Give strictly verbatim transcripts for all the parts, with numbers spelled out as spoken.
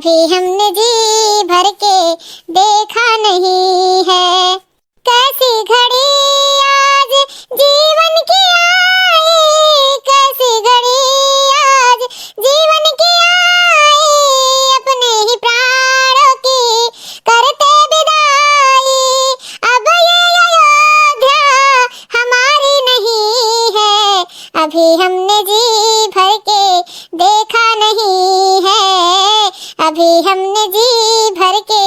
भी हमने जी भर के देखा नहीं है। कैसी घड़ी आज जीवन की आई, कैसी घड़ी आज जीवन की आई, अपने ही प्राणों की करते विदाई। अब ये अयोध्या हमारी नहीं है, अभी हमने जी भर के देखा नहीं है, अभी हमने जी भर के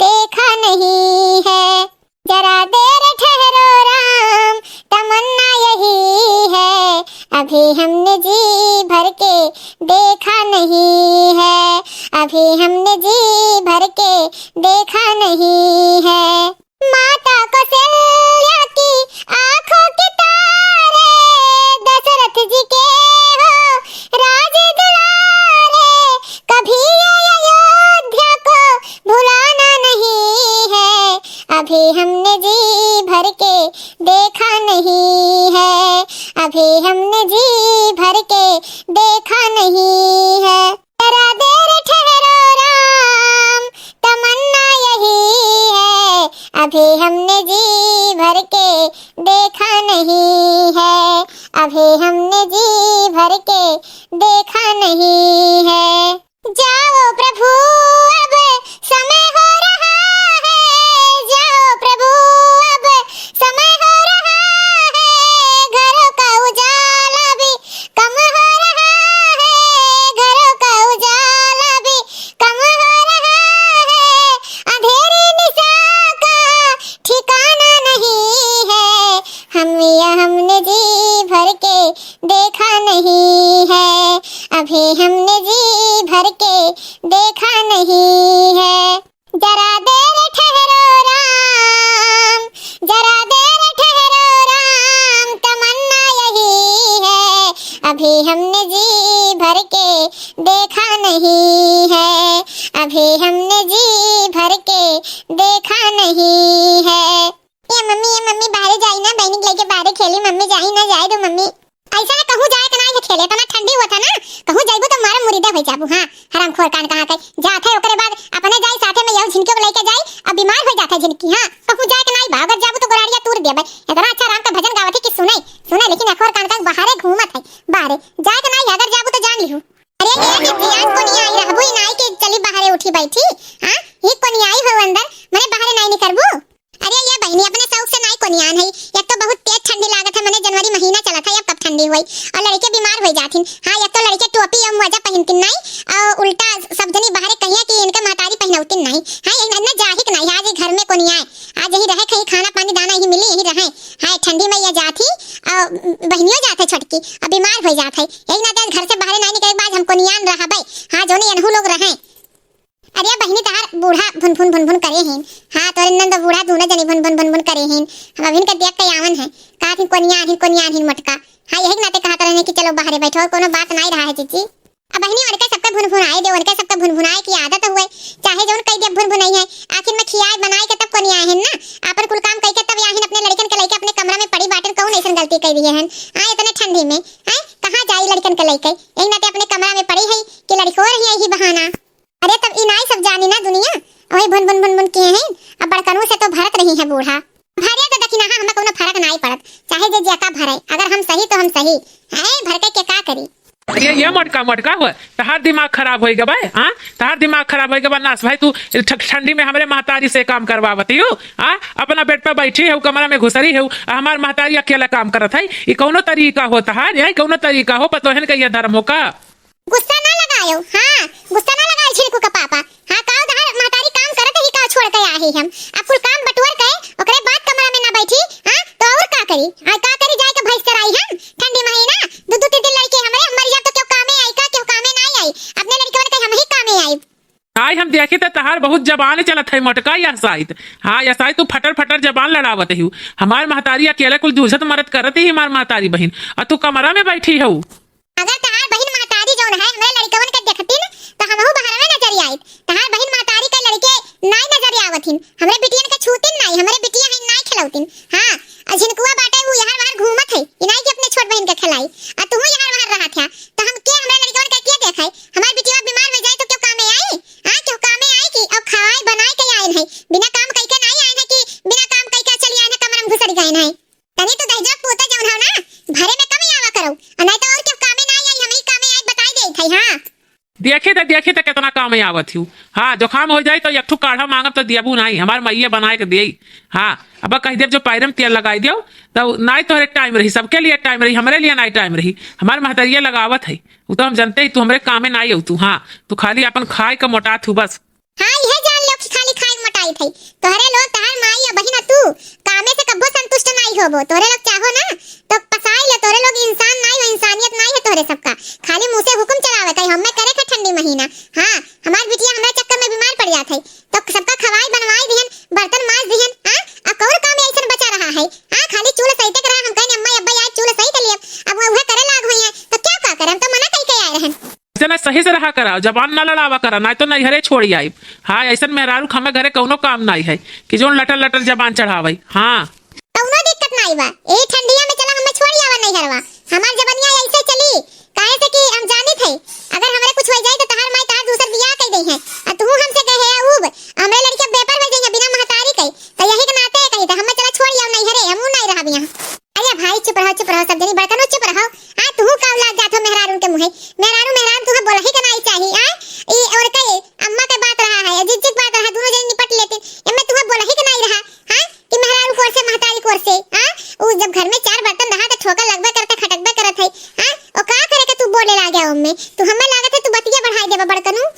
देखा नहीं है। जरा देर ठहरो राम, तमन्ना यही है, अभी हमने जी भर के देखा नहीं है, अभी हमने जी भर के देखा नहीं है। माता कौशल्या की आंखों के तारे, दशरथ जी के हो राज दुलारे, कभी ये अयोध्या को भुलाना नहीं है, अभी हमने जी भर के देखा नहीं है, अभी हमने जी भर के देखा नहीं है। जरा देर ठहरो राम, तमन्ना यही है, अभी हमने जी भर के देखा नहीं है, अभी हमने जी भर के देखा नहीं है। जाओ प्रभु, अब समय हो रहा है, जाओ प्रभु, अब समय हो रहा है, घरों का उजाला भी कम हो रहा है, घरों का उजाला भी कम हो रहा है, अंधेरी निशा का ठिकाना नहीं है। हम या हमने जी भर के देखा नहीं है, अभी हमने जी भर के देखा नहीं है। जरा देर ठहरो राम, जरा देर ठहरो राम, तमन्ना यही है, अभी हमने जी भर के देखा नहीं है, अभी हमने जी भर के देखा नहीं है। ए मम्मी, ए मम्मी, बाहरे जाई ना, बहिनी के लेके बाहरे खेली, मम्मी जाई ना, जाए दो मम्मी। ऐसा ना कहूँ जाए के नाई है खेले, इतना ठंडी होत है ना, कहूँ जाइबू तो मारा मुरीदा हो जाबू। हाँ, हरामखोर कान कहाँ के जात है, ओकरे बाद अपने जाई साथे में यहू झिनकियों को लेके जाई, अब बीमार हो जात है झिनकी। हाँ, कहूँ जाए के नाई बा, अगर जाबू तो गोराड़िया तूर देबे। इतना अच्छा राम का भजन गावत है कि सुने, सुने, लेकिन अखोर कान का बाहरे घूमत है, बाहरे जाए के नाई, अगर जाबू तो जान लिहू। अरे ये जीजी, आज कोनियाई रहबू ही नाई के चली बाहरे उठी बैठी। हाँ, ये कोनियाई हो अंदर, मने बाहरे नाई निकरबू। अरे ये बहिनी, अपने शौक से नाई कोनियान है, एक तो बहुत तेज ठंडी लागत है, मने जनवरी महीना चलत है, अब कब ठंडी होई, और लड़के बीमार हो जाथिन। हाँ, एक तो लड़के टोपी और मोजा पहिनतिन नाई, और उल्टा सब जनी बाहरे कहिया कि इनके महतारी पहिनौतिन नाई। हाँ, यही ना जाहिक नाई, आज ही घर में कोनियाए, आज यही रहे, कहीं खाना पानी दाना यही मिली, यही रहे। हाँ, ठंडी में ये जाथी, और बहनियों जात है छोटकी, अब बीमार हो जात है, यही नाते आज घर से बाहरे नाई निकले, आज हम कोनियान रहबे। हाँ, जोने यनहू लोग रहे। अरे बहिनी, तहार बूढ़ा भुन भुन भुन भुन करे हिन। हाँ, तोरे नंद बूढ़ा दूनो जनी भुन भुन भुन भुन करे हिन। हम अभिन के देख के आवन है। कहत हिन, "कोनिया आहिन, कोनिया आहिन मोटका।" हाँ, यही के नाते कहत रहने कि चलो बाहरे बैठो, और कोनो बात नाई रहा है जीजी। अब बहिनी, उनके सबके भुन भुन आए दे, उनके सबके भुन भुन आए की आदत हुए। चाहे जौन कई दे भुन भुन आई है। आखिर में खियाए बनाए के तब कोनिया आहिन ना। आपन कुल काम कई के तब आहिन, अपने लड़कन के लेके अपने कमरा में पड़ी बाटन, कौन ऐसन गलती कई दिए हन? हाँ, इतने ठंडी में। हैं? कहाँ जाई लड़कन के लेके? यही नाते अपने कमरा में पड़ी है कि लड़को रही है यही बहाना। अरे तब ई नाई सब जानी ना दुनिया, वही भुन भुन भुन भुन किए हैं। अब बड़कनों से तो भरत रही है बूढ़ा। भरे तो दखिना, हाँ, हमें कोनो फर्क नाई पड़त, चाहे जे ज्यादा भरे, अगर हम सही तो हम सही। हैं, भर के, के का करी? अरे ये मोटका, मोटका हो, तहार दिमाग खराब होई गबे, हाँ? तहार दिमाग खराब होई गबे, नास भाई, तू ठ-, ठंडी में हमरे महतारी से काम करवावती हो, हाँ? अपना बेड पे बैठी है, कमरा में घुसरी है, आ हमार महतारी अकेला काम करत है, ई कौनो तरीका हो तहार? यही कौनो तरीका हो, पतोहन का ये धर्म हो का? गुस्सा ना लगायो, हाँ, गुस्सा ना लगायो झिनकू का पापा। हाँ, काव तहार महतारी काम करत ही, काव छोड़ के आहे हम। अब कुल काम बटोर के ओकरे बाद कमरा में ना बैठी, हाँ, तो और का करी? हाँ, का करी, जाए के भैंस चराई हम? ठंडी महीना, दू दू तीन तीन लड़के हमरे, हम मर जाब तो केहू कामे आई का? केहू कामे ना आई। अपने लड़कवन के हम ही कामे आई। आई हम देखी त तहार बहुत जबान चलत है मोटका, यह साइत। हाँ, यह साइत तू फटर फटर जबान लड़ावत ही। हमार महतारी अकेले कुल जूझत मरत करत ही, हमार महतारी बहिन, और तू कमरा में बैठी हऊ। अगर तहार बहिन महतारी जौन है, हमरे लड़कवन के देखतिन, त हमहू बहरवे नजर आइत। तहार बहिन महतारी के लड़के नाई नजर आवत हिन। हमरे बिटियन के छूतिन नाई, हमरे बिटिया है नाई खेलौतिन। हाँ, आ झिनकुआ बाटे, ऊ यहर वहर घूमत है, ई नाई कि अपने छोट बहिन के खेलाई। आ तुहू यहर वहर रहत है, त हम के, हमरे लड़कवन के के देखे? हमार बिटिया बीमार हो जाए तो केहू कामे आई? हाँ, देखी त, देखी त केतना काम में आवत हिउ। हाँ, जुखाम होइ जाई त एक ठु काढ़ा माँगब त दियबू नाहीं, हमार मइये बनाइ के देई। हाँ, अब कहि देब जो पैरे में तेल लगाइ देउ, त नाहीं तोहरे टाइम रही, सबके लिए टाइम रही, हमरे लिए नाहीं टाइम रही। हमार महतरिया लगावत है, उ त हम जनते ही तू हमरे कामे नाहीं अउ तू। हाँ, तू खाली आपन खाइ के मोटात हू बस। हाँ, इहे जान लेउ कि खाली खाइ के मोटाइत है। तोहरे लोग, तहार माई अउ बहिन अउ तू कामे से कब्बो संतुष्ट नाहीं होबो। तोहरे लोग चाहो ना, तो पसाइ ले, तोहरे लोग इंसान नाहीं हो, इंसानियत नाहीं है तोहरे सबका। खाली मुँह से हुकुम चलावे कही, हम्मे करे के ठंडी महीना। हाँ, हमार बिटिया हमरा चक्कर में बीमार पड़ जात है, तो सबका खवाई बनवाई दिहन, बर्तन माज दिहन, हाँ? अउ कउन काम अइसन बचा रहा है? हाँ, खाली चूल सहिते के रहा, हम कहनी, "अम्मा, अब्बा, आज चूल सहित लियब।" अब उहे करे लाग होइहैं, तो क्या का करे, हम तो मना कइ के आए रहन। ऐसे ना, सही से रहा करा, जबान ना लड़ावा करा, नाहीं तो नैहरे छोड़ी आइब। हाँ, अइसन मेहरारू हमें घरे कउनो काम नाहीं है कि जउन लटर लटर जबान चढ़ावइ। हाँ। कउनो दिक्कत नाहीं बा। एही ठंडिया में चला हमें छोड़ी आवा नैहरवा। हमार जबनिया अइसे चली, काहे से कि हम जानित है, अगर हमरे कुछ होइ जाई तो तहार माई तहार दूसर बियाह कइ देइहैं। अउ तू हमसे कहे ऊब, हमरे लड़किया बेपर होइ जाइहैं बिना महतारी कइ। तो यही के नाते कही तो हमें चला छोड़ी आवा नैहरे, हमहू नाहीं रहब यहाँ। अरे भाई, चुप रहो, चुप रहो, सब जनी बड़कनो चुप रहो। आ, तुहू का लाग जात हो मेहरारून के मुँहे? मेहरारू, मेहरारू तुहे बोलही के नाहीं चाही, आ? ई और के अम्मा के बात रहा है, जिज्जी के बात रहा, दुनो जनी निपट लेती। एमे तुहे बोलही के नाहीं रहा, हाँ? कि मेहरारू कोर से, महतारी कोर से, हाँ? उ जब घर में चार बर्तन रहा, तो ठोकर लगबे करत है, खटकबे करत है, हाँ? ओ का करे के तू बोले लाग गया ओमे? तू हमें लागत है, तू बतिया बढ़ाई देबा बड़कनू।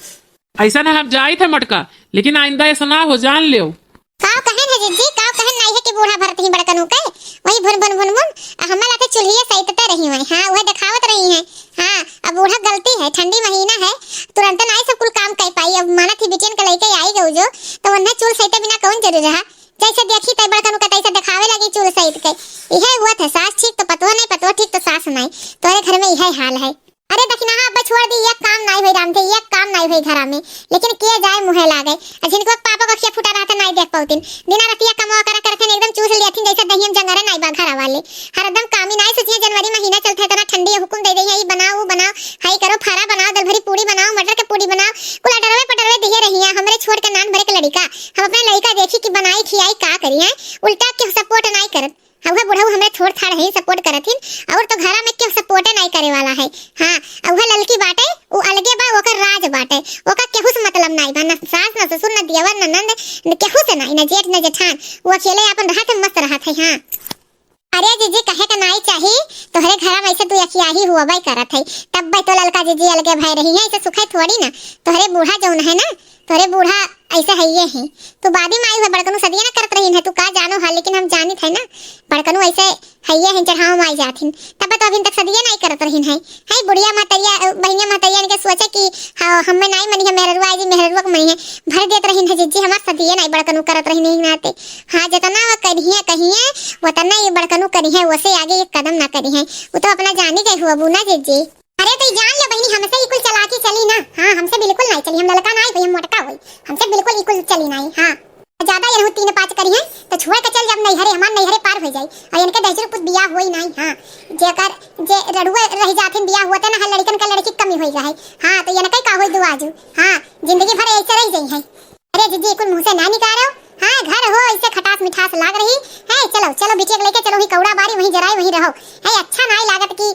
अइसन हम जाइत है मोटका, लेकिन आइंदा अइसा ना हो, जान लेव। काव कहेन है जिज्जी, काव कहेन नाहीं है कि बूढ़ा भरत ही बड़कनू के, वही भुन भुन भुन भुन, आ हमें लाते चूल्हिया सहितते रही हैं, हाँ, उहे देखावत रही हैं, हाँ, अब बूढ़ा गलती है, ठंडी महीना है, तुरंत नाहीं सब कुल काम कइ पाई, अब मानत ही बिटियन के लइके आई गऊ जो, तो उन्हें चूल सहिते बिना कौन जरूरी रहा, जैसे देखी तै बड़कनू के तैसे देखावे लगी चूल सहित के, इहे हुआ थे, सास ठीक तो पतोह नाहीं, पतोह ठीक तो सास नाहीं, तोरे घर में इहे हाल है। अरे दखिनहा अब्बे छोड़ दी, एक काम नाहीं होई रामधे, एक काम नाहीं होई घरा में, लेकिन के जाए मुँहे लागे। आ झिनकवा के पापा को अखिया फूटा रहत नाहीं देख पउतिन, दिना रतिया कमवा करा करत हन, एकदम चूस लियथिन जैसे दहिया में जंगरे नाहीं बा घरा वाले। हरदम कामी नाहीं सोचिए, जनवरी महीना चलत है, इतना ठंडी है, हुकुम दे दे, ई बनाओ, ऊ बनाओ, हाई करो, फारा बनाओ, दलभरी पूड़ी बनाओ, मटर के पूड़ी बनाओ, कुल अडरवे पडरवे दिहे रहिया, हमरे छोड़ के नान भरे के लड़िका, हम अपने लड़िका देखी कि बनाई खियाई का करी, हैं? उल्टा केहू सपोर्ट नाहीं करत। हाँ, उहे बुढ़ऊ हमरे थोड़ थाड़ है, सपोर्ट करत हिन, और तो घरा में केहू सपोर्टे नाहीं करे वाला है। हाँ, आ उहे ललकी बाटे, उ अलगे बा, ओकर राज बाटे, ओका केहू से मतलब नाहीं बा, न सास, न ससुर, न दियवर, न नंद, न केहू से नाहीं, न जेठ, न जेठान, उ अकेले आपन रहत है, मस्त रहत है। हाँ। अरे जीजी, कहे के नाहीं चाही, तोहरे घरा में ऐसे दुई अखियाही हुआ बाई करत है, तब भाई तो ललका जीजी अलगे भय रही है, ऐसे सुखै थोड़ी ना, तोहरे बूढ़ा जौन है ना, तोरे बूढ़ा ऐसे हइये हैं। तू बादी माई हुआ बड़कनू सदिये ना करत रहिन है, तू का जानो हा, लेकिन हम जानित है ना, बड़कनू ऐसे हइये हैं, चढ़ावा माई जात हिन, तब तो अभिन तक सदिये नाहीं करत रहिन है। है बुढ़िया महतरिया, अ, बहिनिया महतरिया इनके सोचे कि हाँ, हमें नाहीं मनी है, मेहररुआ जी, मेहररुआ के मनी है, भर देत रहिन है जिज्जी, हमार सदिये नाहीं बड़कनू करत रहिन है नाते। हाँ, जितना वो करिहे, कहिए, उतना ये बड़कनू करिहे, वसे आगे एक कदम ना करिहे। वो तो अपना जानी गए हुआ बू ना जिज्जी। अरे तो ई जान ले बहिनी, हमसे ई कुल चलाकी चली ना। हाँ, हमसे बिल्कुल नाहीं चली, हम ललका नाहीं होई, हम मोटका होई, हमसे बिल्कुल ई कुल चली नाहीं। हाँ, ज्यादा यनहू तीन पाँच करिहे तो छोड़ के चल जाब नैहरे, हमार नैहरे पार होइ जाई। और इनके दहिजर कुछ बियाह होई नाहीं। हाँ, जेकर जे रड़ुए रहि जाथिन, बियाह होते ना है, लड़िकन का लड़की कमी होई रहे। हाँ, तो इनके का होई दुआजू। हाँ, जिंदगी भर ऐसे रहि जाई है। अरे जिज्जी, कुल मुँह से ना निकारो। हाँ, घर हो, ऐसे खटास मिठास लाग रही है। चलो, चलो, बिटिया के लेके चलो, वहीं कौड़ा बारी, वहीं जराई, वहीं रहो। है, अच्छा नाहीं लागत कि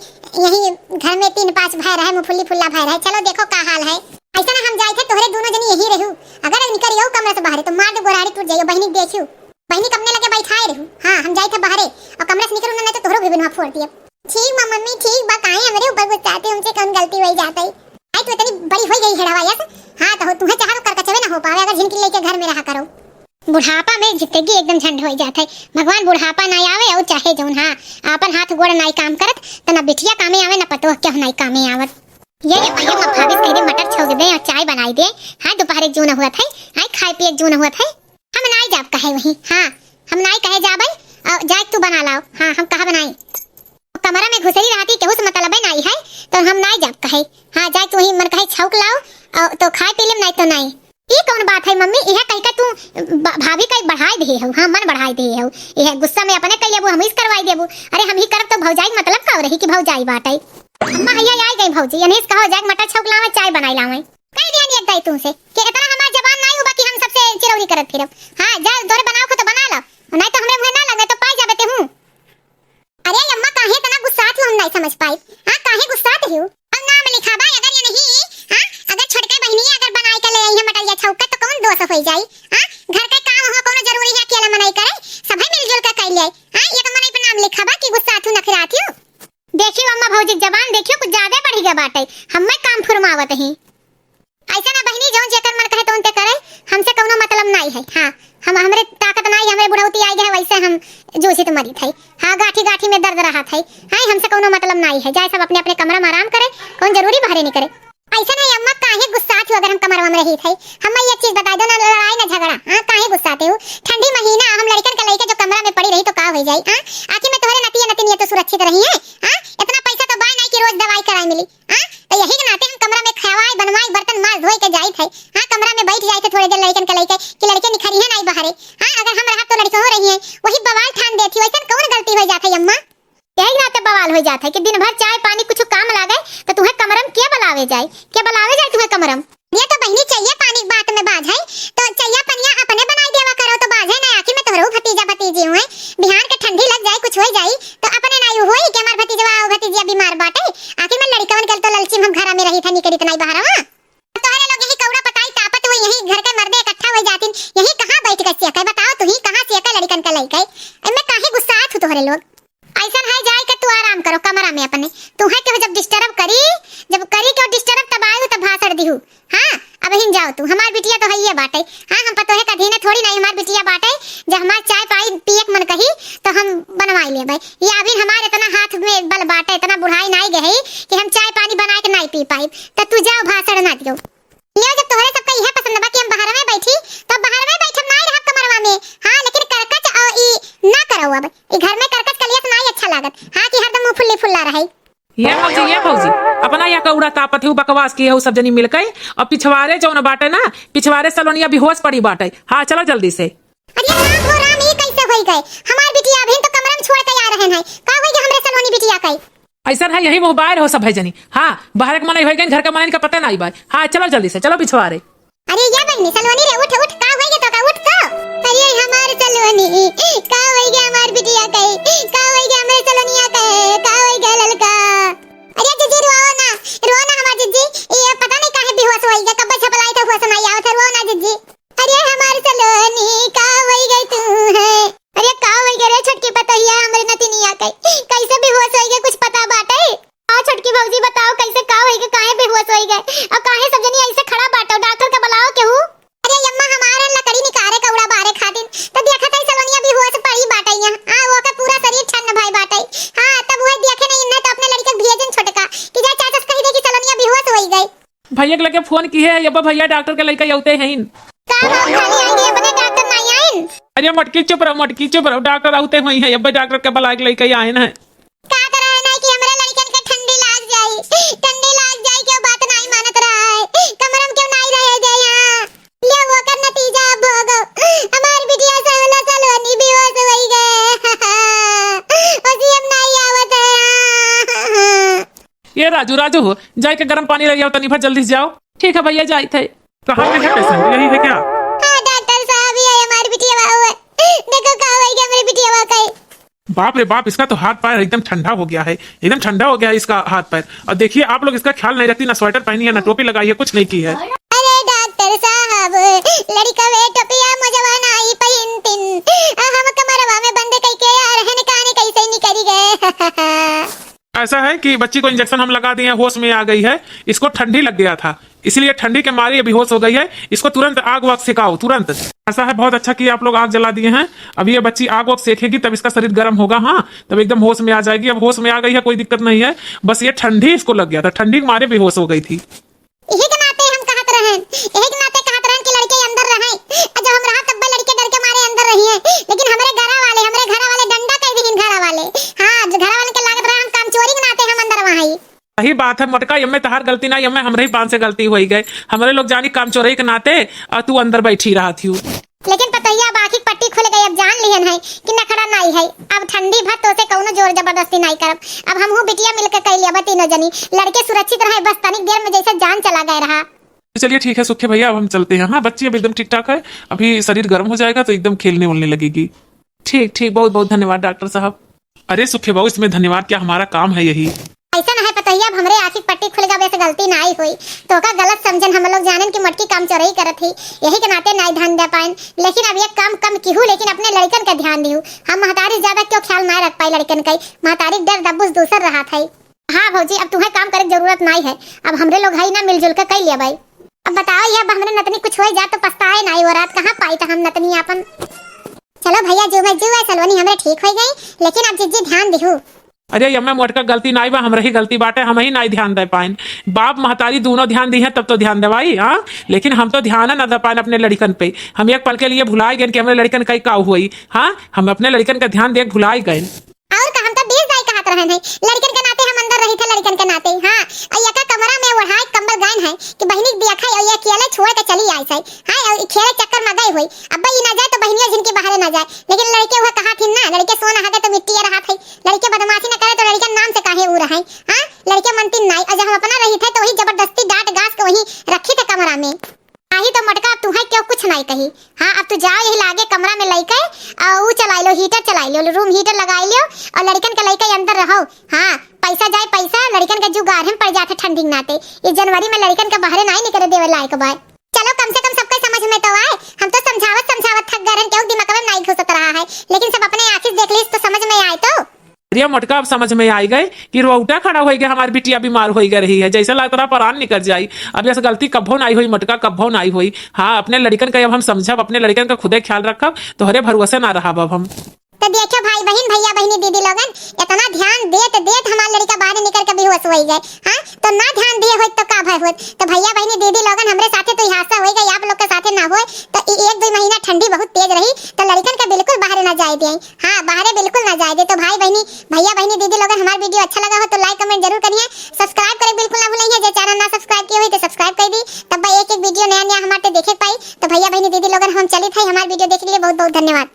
यही घर में तीन पाँच भाई रहे, मुफुल्ली फुल्ला भाई रहे। चलो, देखो का हाल है। ऐसा ना हम जाए थे, तोहरे दोनों जनी यहीं रहू। अगर निकल जाओ कमरा से बाहर, तो मार दे गोराड़ी टूट जाइयो, बहिनी देखियो। बहिनी कमने लगे बैठाए रहू। हाँ, हम जाए थे बाहरे, और कमरा से निकलू ना, नहीं तो तोहरो भी बिनवा फोड़ दिए। ठीक बा मम्मी, ठीक बा, काहे हमरे ऊपर गुस्साते, हमसे कौन गलती होई जात है? आई तू इतनी बड़ी होई गई हेड़वा यस। हाँ, तो तुम्हें चाहो तो करकचवे ना हो पावे अगर झिनकी लेके घर में रहा करो। बुढ़ापा में जिंदगी एकदम झंड होई जात है। भगवान बुढ़ापा ना आवे और चाहे जौन, हाँ, आपन हाथ गोड़ नाई काम करत, तो ना बिटिया कामे आवे, ना पतोह केहू नाई कामे आवत। ये रे भैया, मैं भाभी से कह दे मटर छौंक दे और चाय बनाई दे। हाँ, दोपहर एक जून हुआ था, आई खाए पिए एक जून हुआ था। हम नाई जाब कहे वहीं, हाँ, हम नाई कहे जाबै, और जाए तू बना लाओ, हाँ, हम कहा बनाई। कमरा में घुसरी रहती, केहू से मतलबे नाई है, तो हम नाई जाब कहे, हाँ, जाए तू ही मन कहे छौंक लाओ, और तो खाए पी लेम, नाई तो नाई। ई कौन बात है मम्मी, यह कह के तू ब-, भाभी का बढ़ाई दे हो, हाँ, मन बढ़ाई दे हो, यह गुस्सा में अपने कह लेबू, हम इस करवाई देबू, अरे हम ही करब तो भौजाई मतलब का रही कि भौजाई बाटे। अम्मा हैया आई गई भौजी, यही से कहो जाए मटर छौंक लावे, चाय बनाई लावे। कह दिया नहीं एक दाई तुमसे कि इतना हमार जबान नाई हुआ कि हम सबसे चिरौरी करत फिरब। हाँ, जा तोरे बनाओ को तो बना लो, नहीं तो हमरे मुँहे ना लगे तो पाई जाबे ते हूँ। अरे अम्मा, काहे इतना गुस्सात हो, हम नाई समझ पाई। हाँ, काहे गुस्सात हो? अब नाम लिखा बा, अगर ये नहीं, हाँ, अगर होइ जाई। हाँ, घर के काम हो कौनो जरूरी है अकेले मनई करे, सभे मिलजुल के कइल जाई। हाँ, एक मनई पे नाम लिखा बा कि गुस्सात हूँ, नखरात हूँ। देखियो अम्मा भौजी के जबान देखियो, कुछ ज्यादा बढ़ि गए बाटे, हम्मे काम फुरमावत ही। ऐसा ना बहिनी, जौन जेकर मन कहे तौन ते करे, हमसे कौनो मतलब नाई है। हाँ, हम, हमरे ताकत नाई, हमरे बुढ़ौती आई गए, वैसे हम जूझित मरित है। हाँ, गाठी गाठी में दर्द रहत है। हाँ, हमसे कौनो मतलब नाई है, जाए सब अपने अपने कमरा में आराम करे, कौन जरूरी बाहरे निकरे। ऐसा नहीं अम्मा, काहे गुस्सात हो अगर हम कमरवा में रहित है? हम्मे एक चीज बताई दो ना, लड़ाई ना झगड़ा। हाँ, काहे गुस्साते हो? ठंडी महीना, हम लड़कन के लइके जो कमरा में पड़ी रही तो का हो जाई? हाँ, आखिर में तोहरे नतिया नतिनिया तो सुरक्षित रही है। हाँ, इतना पैसा तो बाय नहीं कि रोज दवाई कराए मिली। हाँ, तो यही के नाते हम कमरा में खवाई बनवाई बर्तन माज धोए के जाइत है। हाँ, कमरा में बैठ जाइत है थोड़े देर लड़कन के लइके कि लड़के निखरी है नहीं बाहरे। हाँ, अगर हम रहब तो लड़के हो रही है, वही बवाल ठान देती हो। ऐसा कौन गलती हो जात है अम्मा? यही नाते बवाल हो जात है कि दिन भर चाय पानी कुछ काम लागे तो तुहे कमरम के बलावे जाए, के बलावे जाए तुहे कमरम? ये तो बहिनी चाहिए पानी के बात में बाज है, तो चाहिए पनिया अपने बनाई देवा करो तो बाज है ना, आखिर में तोहरो भतीजा भतीजी हुए, बिहान के ठंडी लग जाए कुछ हो जाई तो अपने नाई हुई कि हमार भतीजवा भतीजिया बीमार बाटे, आखिर में लड़कवन के तो ललची में हम घरा में रही था निकरी इतना ही बाहरवा। तोहरे लोग यही कौड़ा पताई तापत हुई, यही घर के मर्दे इकट्ठा हो जातिन, यही कहाँ बैठ के सेके? बताओ तू ही कहाँ सेके लड़कन के लइके? इनमें काहे गुस्सात हो तोहरे लोग? ऐसन है, जाए के तू आराम करो कमरा में अपने। तू है केहू जब डिस्टर्ब करी, जब करी केहू डिस्टर्ब तब आयु तब भाषण दिहू। हाँ, अब हिन जाओ तू, हमार बिटिया तो हइये बाटे। हाँ, हम पतोहे का अधीने थोड़ी नहीं, हमार बिटिया बाटे। जब हमार चाय पानी पिए के मन कही तो हम बनवाई लेबै। ये अभी हमार इतना हाथ में बल बाटे, इतना बुढ़ाई नाई गई कि हम चाय पानी बनाए के नाई पी पाइब। तो तू जाओ, भाषण ना दियो। लियो, जब तोहरे सबका इहे पसंद बा कि हम बाहर में बैठी, तो बाहर में बैठब, नाई रहब कमरवा में। हाँ, लेकिन करकच और ई ना करो, अब ई घर में करकच कलियस नाई अच्छा लागत। हाँ, कि हरदम मुंह फुल्ली फुल्ला रहे। ये भौजी, ये भौजी, अपना यह कौड़ा तापत है, बकवास किए हो सब जनी मिलके। और पिछवारे जौन बाटे ना, पिछवारे सलोनिया बेहोश पड़ी बाटे। हाँ, चलो जल्दी से। अरे राम हो राम, ई कैसे होई गए? हमार बिटिया अभी तो कमरा में छोड़ के आ रहन है। का होई गए हमरे सलोनी बिटिया के? ऐसन है, यही मोबाइल हो सब है जनी। हाँ, बाहर के मनई होई गए, घर के मनई का पता नाई बा। हाँ, चलो जल्दी से, चलो पिछवारे। अरे या बहिनी सलोनी रे, उठ उठ, का होई गए तो का, उठ तो। अरे हमार सलोनी, का होई गए हमार बिटिया के? का होई गए हमरे सलोनिया के? का होई गए ललका? अरे जिज्जी रोओ ना, रोओ ना हमार जिज्जी। ये पता नहीं काहे बेहोश होई गए, कब्बे छपलाई था होश नाई आवत है, रोओ ना जिज्जी। अरे हमार सलोनी, का होई गई तू है? अरे का होई गई रे छोटकी पतोहिया, हमरे नतिनिया के कैसे बेहोश होई गई, कुछ पता बाटे? हाँ छोटकी भौजी, बताओ कैसे का होई गई, काहे बेहोश होई गई और काहे सब जनी ऐसे खड़ा बाटो? डॉक्टर का बुलाओ केहू। अरे अम्मा, हमार लकड़ी निकारे कौड़ा बारे खातिर तो देखत है सलोनिया बेहोश पड़ी बाटे यहाँ। हाँ, ओकर पूरा शरीर ठंड भई बाटे। हाँ, तब वह देखे नहीं, नहीं तो अपने लड़के के भेजन छोटका कि जा चाचा से कही दे कि सलोनिया बेहोश होई गई। भैया के लगे फोन की है, ये बा भैया डॉक्टर के लइके अउते हैं। का बात खाली आई गई, अपने डॉक्टर नहीं आइन? अरे मटकी चुप रहो, मटकी चुप रहो, डॉक्टर अउते हुई हैं, ये बा डॉक्टर के बुलाए के लइके आए हैं। का करे नहीं कि हमरे लड़कन के ठंडी लाग जाई, ठंडी लाग जाई, क्यों बात नहीं मानत रहा है, कमरम क्यों नहीं रहे दे यहाँ? ले वो कर नतीजा अब भोगो, हमार बिटिया सवला सलोनी बेहोश होई गए। ओसी हम नहीं आवत है। ये राजू, राजू हो, जाए के गरम पानी ले आओ, तनी भर जल्दी से जाओ। ठीक है भैया, जाइत है। कहाँ पे है patient? यही है क्या? हाँ डॉक्टर साहब, ये हमार बिटिया हुआ है। देखो का हुआ है, हमरे बिटिया हुआ का है। बाप रे बाप, इसका तो हाथ पैर एकदम ठंडा हो गया है, एकदम ठंडा हो गया है इसका हाथ पैर। और देखिए आप लोग इसका ख्याल नहीं रखती, ना स्वेटर पहनी है, ना टोपी लगाई है, कुछ नहीं की है। अरे डॉक्टर साहब, लड़का वे टोपिया मोजवा नाई पहिनतिन, आ हम कमरवा में बंद कइके आ रहन, काने कैसे निकरी गए। ऐसा है कि बच्ची को इंजेक्शन हम लगा दिए, होश में आ गई है, इसको ठंडी लग गया था, इसीलिए ठंडी के मारे ये बेहोश हो गई है। इसको तुरंत आग वाग सिखाओ, तुरंत। ऐसा है, बहुत अच्छा कि आप लोग आग जला दिए हैं। अब ये बच्ची आग वाग सेकेगी, तब इसका शरीर गर्म होगा, हाँ, तब एकदम होश में आ जाएगी। अब होश में आ गई है, कोई दिक्कत नहीं है, बस ये ठंडी इसको लग गया था, ठंडी के मारे बेहोश हो गई थी। यही के नाते हम कहत रहन, यही के नाते कहत रहन कि लड़के अंदर रहें। आ जब हम रहा तब लड़के डर के मारे अंदर रही हैं, लेकिन हमरे घरा वाले, हमरे घरा वाले डंडा कह दिहिन घरा वाले। हाँ, जो घरा वाले के लागत रहा हम कामचोरी के नाते हम अंदर वहाँ ही। सही बात है मोटका, एमे तहार गलती ना, एमे हमरे ही पान से गलती होई गए। हमरे लोग जानी कामचोरी के नाते, आ तू अंदर बैठी रहत हियो। लेकिन पतोहिया, अब आँखी के पट्टी खुल गई, अब जान लिहन है कि नखड़ा नाई है। अब ठंडी भर तो से कौनो जोर जबरदस्ती नाई करब। अब हमहू बिटिया मिलके कई लेबा तीनों जनी, लड़के सुरक्षित रहे, बस तनिक देर में जैसे जान चला गए रहा। तो चलिए ठीक है सुखे भैया, अब हम चलते हैं। हाँ बच्ची अब एकदम ठीक ठाक है, अभी शरीर गर्म हो जाएगा तो एकदम खेलने उलने लगेगी। ठीक ठीक, बहुत बहुत धन्यवाद डॉक्टर साहब। अरे सुखे बाबू, इसमें धन्यवाद क्या, हमारा काम है यही। अइसन है पतोहिया, अब हमरे आँखी क पट्टी खुल गवा, अब ऐसे गलती नाई होई। तोहका गलत समझन हम लोग, जानेन कि मोटकी काम चोरई करत ही, यही के नाते नाई ध्यान दे पाएन। लेकिन अब ये काम कम किहू, लेकिन अपने लड़िकन का ध्यान दिहू। हम महतारी ज्यादा क्यों ख्याल नाई रख पाई लड़िकन का, महतारी क डर दब्बुस दूसर रहत है। हाँ भौजी, अब तुहैं काम करे क जरूरत नाई है, अब हमरे लोग हई ना, मिलजुल के कई लेबै। अब बताओ, ये अब हमरे नतनी कुछ होइ जात तो पछताए नाई, वो रात कहाँ पाइत हम नतनी आपन। चलो भैया, जो मैं जो है सलोनी हमरे ठीक होइ गई, लेकिन अब जिज्जी ध्यान दिहू। अरे यम्मे मोटका गलती नाई बा, हमरे ही गलती बाटे, हमहीं नाई ध्यान दे पाएन। बाप महतारी दूनों ध्यान दिहें तब तो ध्यान देवाई, हाँ, लेकिन हम तो ध्यान न दे पाएन अपने लड़िकन पे। हम एक पल के लिए भुलाए गएन कि हमरे लड़िकन कई का होई, हाँ, हम अपने लड़िकन का ध्यान दे भुलाए गएन। और का, हम तो बीस दाई कहत रहन है, लड़िकन के नाते हम अंदर रही थे, लड़िकन के नाते, हाँ। और एका कमरा में ओढ़ाए कंबल गएन है कि बहिनी के दिया खाए, और ये अकेले छोड़ के चली आई सै, हाँ, और ई खेले चक्कर में गए होई। अब ई ना जाए तो बहिनिया जिनकी बाहरे ना जाए, लेकिन लड़िके वह कहा थी ना, लड़िके सोन आगे तो मिट्टी रहा थे, लड़िके बदमाशी न करे तो लड़िकन नाम से काहे ऊ रहे, हाँ, लड़िके मनती नाई। और जब हम अपना रही थे तो वही जबरदस्ती डांट गास के वही रखी थे कमरा में। आही तो मोटका, अब तुहैं क्यों कुछ नाई कही। हाँ, अब तू जाओ यही लागे कमरा में लइके, आ, ऊ चलाई लो, हीटर चलाई लो, रूम हीटर लगाई लियो, और लड़िकन के लइके अंदर रहो। हाँ, पैसा जाए पैसा, लड़िकन के जू गारहे में पड़ जात है ठंडी के नाते। ये जनवरी में लड़िकन के बाहरे नाई निकले देवे लायक बा। चलो, कम से कम सबके समझ में तो आए। हम तो समझावत समझावत थक गए रहन, केहू दिमाग में नाई घुसत रहा है, लेकिन सब अपने आँखी से देख लीस तो समझ में आए तो। अरे मोटका, अब समझ में आई गए कि रोउटा खड़ा होइ गए, हमार बिटिया बीमार होइ गए रही है, जैसे लगत रहा परान निकल जाई। अब यस गलती कब्बो नाई होई मोटका, कब्बो नाई होई। हाँ, अपने लड़िकन का अब हम समझब, अपने लड़िकन का खुदे ख्याल रखब, तोहरे भरोसे ना रहब अब हम। तो देखो भाई बहिन, भैया बहिनी, दीदी लोगन, इतना ध्यान देत देत हमार लड़िका बाहर निकल के बेहोश होइ गए। हाँ, तो ना ध्यान दिए होत तो का भय होत? तो भैया बहिनी, दीदी लोगन, हमरे साथे तो ई हादसा होइ गए, आप लोग के साथे ना होए। तो ई एक दो महीना ठंडी बहुत तेज रही, तो लड़िकन के बिल्कुल बाहरे ना जाए दे। हाँ, बाहरे बिल्कुल ना जाए दे। तो भाई बहिनी, भैया बहिनी, दीदी लोगन, हमार video अच्छा लगा हो तो like comment जरूर करिए। Subscribe करे बिल्कुल ना भूलिए, जे channel ना subscribe किए हुए तो subscribe कर दी, तब एक एक video नया नया हमारे देखे के पाई। तो भैया बहिनी, दीदी लोगन, हम चलित है, हमार video देखे के लिए बहुत बहुत धन्यवाद।